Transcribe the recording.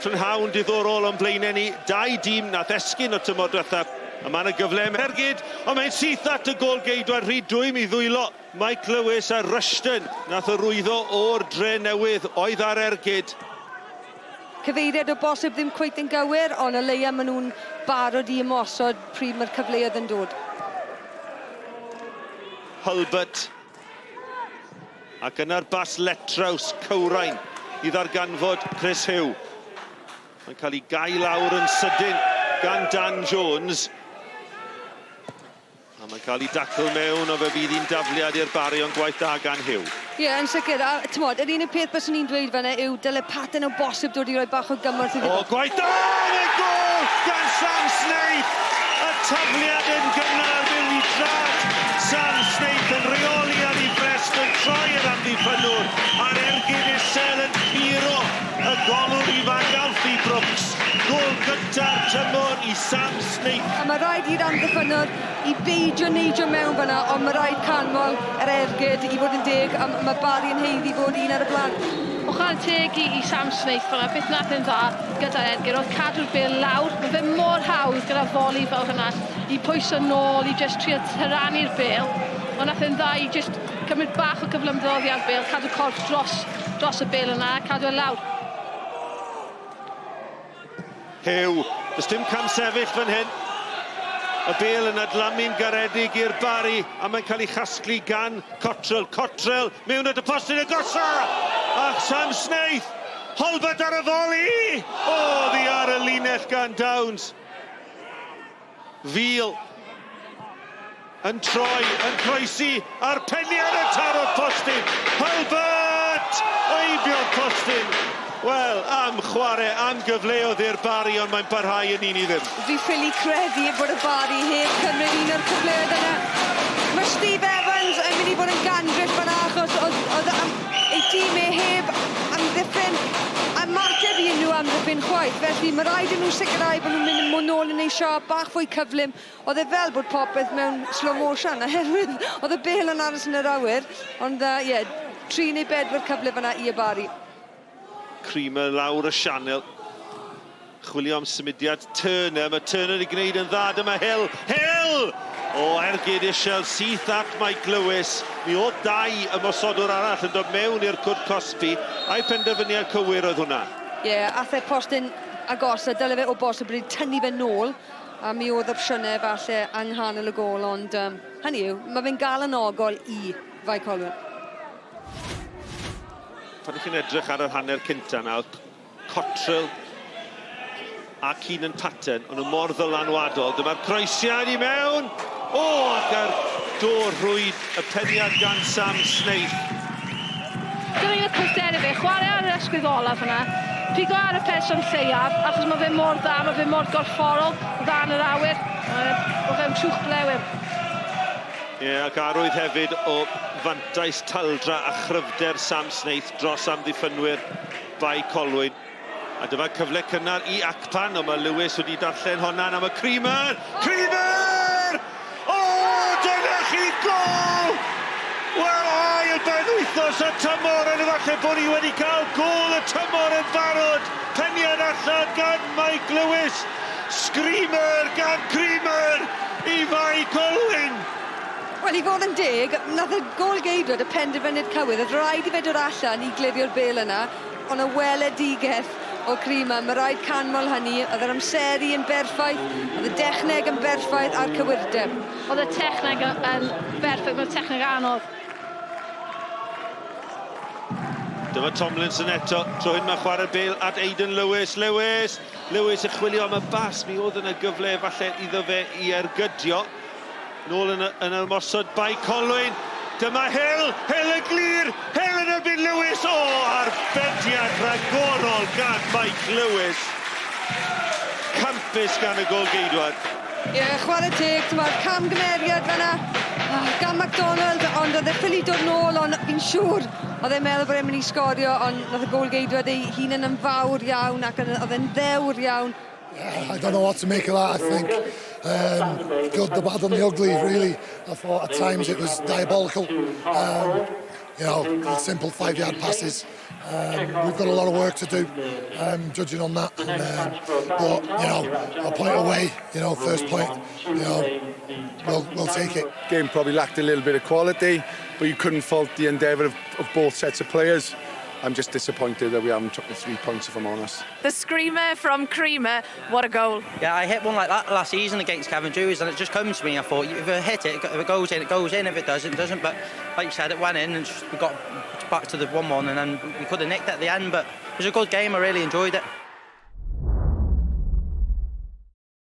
Prynhawn diddorol o'n blaenau ni, dau dîm nath esgyn o tymor diwethaf, a mae yna gyfle am ergyd, ond mae'n syth at y gôl geidwad rhy dwym i ddwylo Mike Lewis a Rushton nath arwyddo o'r Drenewydd oedd ar ergyd. Cyfeiriad o bosib ddim cweit yn gywir, ond o leia maen nhw'n barod i ymosod pryd mae'r cyfleoedd yn dod. Hulbert. Ac yna'r bas letraws cywrain i ddarganfod Chris Huw. Mae'n cael ei gau lawr yn sydyn gan Dan Jones. A mae'n cael ei dacl mewn, ond fe fydd hi'n dafliad i'r Barri, ond gwaith da gan Huw. Ie, yn sicr. A t'mod, yr unig peth byswn i'n dweud fan'na yw dyle Paton o bosib dod i roi bach o gymorth iddo O, gwaith da! Mae'n gôl gan Sam Snaith! Y tafliad yn gynnar mewn i draed Sam Snaith yn rheoli ar ei frest, yn troi yr amddiffynnwr, a'r ergyd isel yn curo y golwr ifanc Alfie Brooks. Gôl gynta'r tymor i Sam Snaith. A mae rhaid i'r amddiffynnwr i beidio neidio mewn fan'na, ond mae rhaid canmol yr ergyd i fod yn deg, a mae Barry yn haeddu fod un ar y blaen. O chwarae teg i, i Sam Snaith fan'na, beth nath e'n dda gyda'r ergyd oedd cadw'r bêl lawr. Mae fe mor hawdd gyda foli fel hwnna i pwyso nôl, i jyst trio tyrannu'r bêl. Ond nath e'n dda i jyst cymryd bach o gyflymder oddi ar bêl, cadw corff dros, dros y bêl yna a cadw e lawr. Huw. Does dim camsefyll fan hyn. Y bêl yn adlamu'n garedig i'r Barri a mae'n cael ei chasglu gan Cottrell. Cottrell mewn at y postyn agosa! A Sam Snaith! Holbert ar y foli! O, ddi ar y linell gan Downs. Veal yn troi, yn croesi, a'r peniad yn taro'r postyn. Hulbert! Heibio'r postyn. Wel, am chwarae, am gyfleoedd i'r Barri, ond mae'n parhau yn 1-0. Fi ffili credu bod y Barri heb cymryd un o'r cyfleoedd yna. Mae Steve Evans yn mynd i fod yn gandryll fan'na achos oedd, oedd am, ei tîm e heb amddiffyn ymateb i unrhyw amddiffyn chwaith. Felly mae rhaid i nhw sicrhau bod nhw'n mynd yn ôl yn ei siâp bach fwy cyflym. Oedd e fel bod popeth mewn slow motion oherwydd oedd y bêl yn aros yn yr awyr. Ond ie, uh, yeah, tri neu bedwar cyfle fan'na i y Barri. Creamer lawr y sianel. Chwilio am symudiad Turner. Mae Turner wedi gwneud yn dda. Dyma Hill. Hill! O ergyd isel syth at Mike Lewis. Mi oedd dau ymosodwr arall yn dod mewn i'r cwrt cosbi. Ai penderfyniad cywir oedd hwnna? Ie, yeah, ath e postyn agos a dyle fe o bosib wedi tynnu fe nôl. A mi oedd opsiynau falle yng nghanol y gôl, ond um, hynny yw, mae fe'n galonogol i Fae Colwyn. Pan ych chi'n edrych ar yr hanner cynta nawr, Cottrell a Keenan Patton, ond nhw mor ddylanwadol. Dyma'r croesiad i mewn! O, ac ar dôr rhwyd y peniad gan Sam Snaith. Dyna un o'r cryfderau fe, chwarae ar yr ysgwydd olaf yna, pigo ar y person lleiaf, achos mae fe mor dda, mae fe mor gorfforol, dda yn yr awyr, o fewn trwch blewyn. Ie, ac arwydd hefyd o fantais taldra a chryfder Sam Snaith dros amddiffynwyr Bae Colwyn. A dyma cyfle cynnar i Akpan, ond mae Lewis wedi darllen honna am y Creamer! Creamer! O, dyna chi gôl! Wel, ail benwythnos y tymor, ond efallai bod ni wedi cael gôl y tymor yn barod. Peniad allan gan Mike Lewis. Screamer gan Creamer i Fae Colwyn! Wel, i fod yn deg, nath y gôl-geidwad y penderfyniad cywir, o'dd raid i fe dod allan i glirio'r bêl yna, ond y weledigaeth o Creamer, ma' raid canmol hynny, o'dd yr amseru yn berffaith, o'dd y dechneg yn berffaith a'r cywirdeb. O'dd y techneg yn berffaith, ma'r techneg anodd. Dyma Tomlinson eto, tro hyn mae'n chwarae'r bêl at Aidan Lewis, Lewis! Lewis yn chwilio am y bas, mi oedd yna gyfle efallai iddo fe i ergydio. Nôl yn, yn yr ymosod, Bae Colwyn. Dyma Hill, Hill yn glir, Hill yn erbyn Lewis. O, arbediad rhagorol gan Mike Lewis. Campus gan y golgeidwad. Ie, yeah, chwarae teg, t'mod, camgymeriad fan'na gan McDonald, ond oedd e ffili dod nôl, ond fi'n siŵr oedd e'n meddwl bod e'n mynd i sgorio, ond nath y gôl-geidwad ei hunan yn fawr iawn ac oedd e'n ddewr iawn. Yeah, I don't know what to make of that. I think good, the bad and the ugly, really. I thought at times it was diabolical. Simple 5-yard passes. We've got a lot of work to do, judging on that. And, but a point away, first point, we'll take it. Game probably lacked a little bit of quality, but you couldn't fault the endeavour of both sets of players. I'm just disappointed that we haven't took the 3 points, if I'm honest. The screamer from Creamer, what a goal. Yeah, I hit one like that last season against Cefn Druids, and it just comes to me. I thought, if I hit it, if it goes in, it goes in. If it doesn't, it doesn't. But like you said, it went in and just, we got back to the 1-1, and then we could have nicked at the end. But it was a good game. I really enjoyed it.